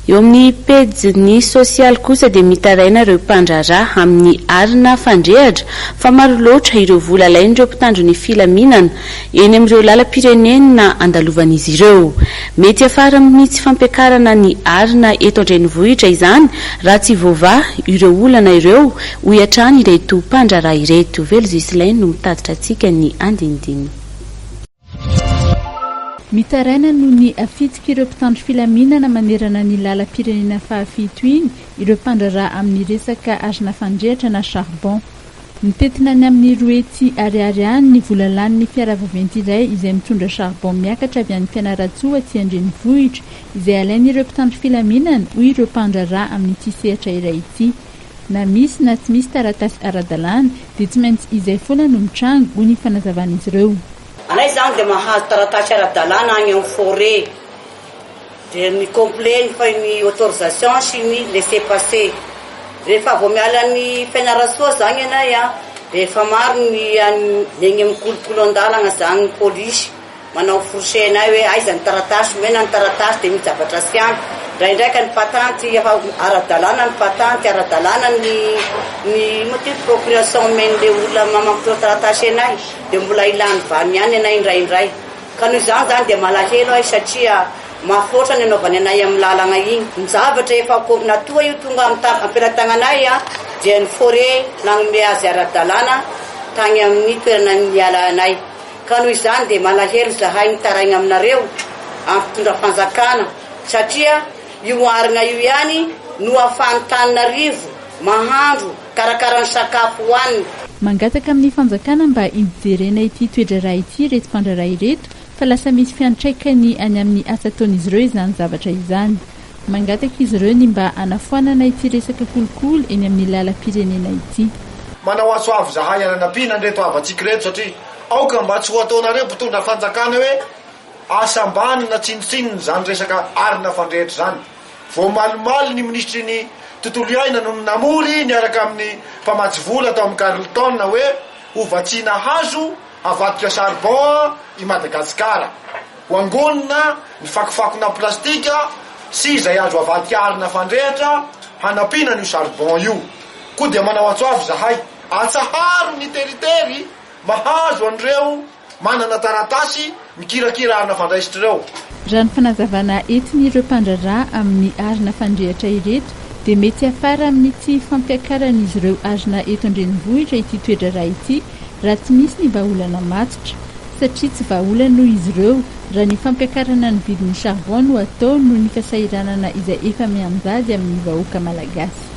Eo amin'ny pejin'ny sosialy kosa dia mitaraina ireo mpandraharaha amin'ny arina fandrehatra fa maro loatra ireo vola alain'ireo mpitandro ny filaminana eny amin'ireo lalam-pirenena andalovan'izy ireo. Mety hiafara amin'ny tsy fampiakarana ny arina eto an-drenivohitra izany raha tsy voavaha ireo olana ireo, hoy hatrany ireto mpandraharaha ireto. Velo Ghislaine no mitatitra antsika ny andinindininy. Mitaraina noho ny afitsik'ireo mpitandro filaminana manerana ny lalam-pirenena fahafito iny ireo mpandraharaha amin'ny resaka arina fandrehatra na charbon. Mitentina any amin'ny 200 ariary any ny vola lanin'ny fiara vaventy iray izay mitondra charbon miakatra avy any Fianarantsoa aty an-drenivohitra izay alain'ireo mpitandro filaminana, hoy ireo mpandraharaha amin'ity sehatra iray ity. Na misy na tsy misy taratasy ara-dalàna dia tsy maintsy izay foana no mitranga, hoy ny fanazavan'izy ireo. Anay zany dia mahazo taratasy ara-dalàna agny amin'ny forêt dia ny complet ny fa ny autorisation sy ny laisser passer. Rehefa vao miala any Fianarantsoa zany anay a dia efa maro ny ny egny amin'ny kolokolo an-dalagna zany ny polisy manao fourcher anay hoe aiza ny taratasy, omena ny taratasy dia misy zavatra tsy ampy. Indraindray ka ny patenty efa ara-dalàna ny patenty, ara-dalàna ny ny ino moa ty procuration omen'le olona mampitondra taratasy anay. Dia mbola ilany vaniny ihany ianay indraindray. Ka noho izany izany dia malahelo aho satria mafy loatra ny anaovany anay amin'ny lalana iny. Ny zavatra efa natoa io tonga am-pelatananay dia ny forêt nanome azy ara-dalàna tany amin'ny toerana nialanay. Ka noho izany dia malahelo izahay mitaraigna aminareo amin'ny mpitondra fanjakana satria io arina io ihany no ahafahan'Antananarivo mahandro Karakara ny sakafo hohaniny. Mangataka amin'ny fanjakana mba hijerena ity toe-draharaha ity ireto mpandraharaha ireto fa lasa misy fiantraikany any amin'ny asa ataon'izy ireo izany zavatra izany. Mangataka izy ireo ny mba hanafoanana ity resaka kolikoly eny amin'ny lalam-pirenena ity. Manao antso avo zahay any anampiana an'ireto havantsika ireto satria aoka mba tsy ho ataonareo mpitondra fanjakana hoe asa ambany na tsinontsinona izany resaka arina fandrehitra izany. Vao omalimaly ny minisitry ny tontolo iainana no namory niaraka amin'ny mpamatsy vola tao amin'ny Carlton hoe ho vatsiana hazo havadika charbon i Madagasikara. Ho angonina ny fakofakona plastika sy izay azo avadika arina fandrehitra hanampiana an'io charbon io. Koa dia manao antso avo izahay, atsaharo ny teritery mahazo an'ireo Manana taratasy mikirakira arina fandraisitra ireo. Raha ny fanazavana entin'ireo mpandraharaha amin'ny arina fandrehitra ireto dia mety hiafara amin'ny tsy fampiakaran'izy ireo arina eto an-drenivohitra ity toe-draharaha ity raha tsy misy ny vahaolana matotra satria tsy vahaolana hoy izy ireo raha ny fampiakarana ny vidin'ny charbon no atao noho ny fasahiranana izay efa mianjady amin'ny vahoaka malagasy.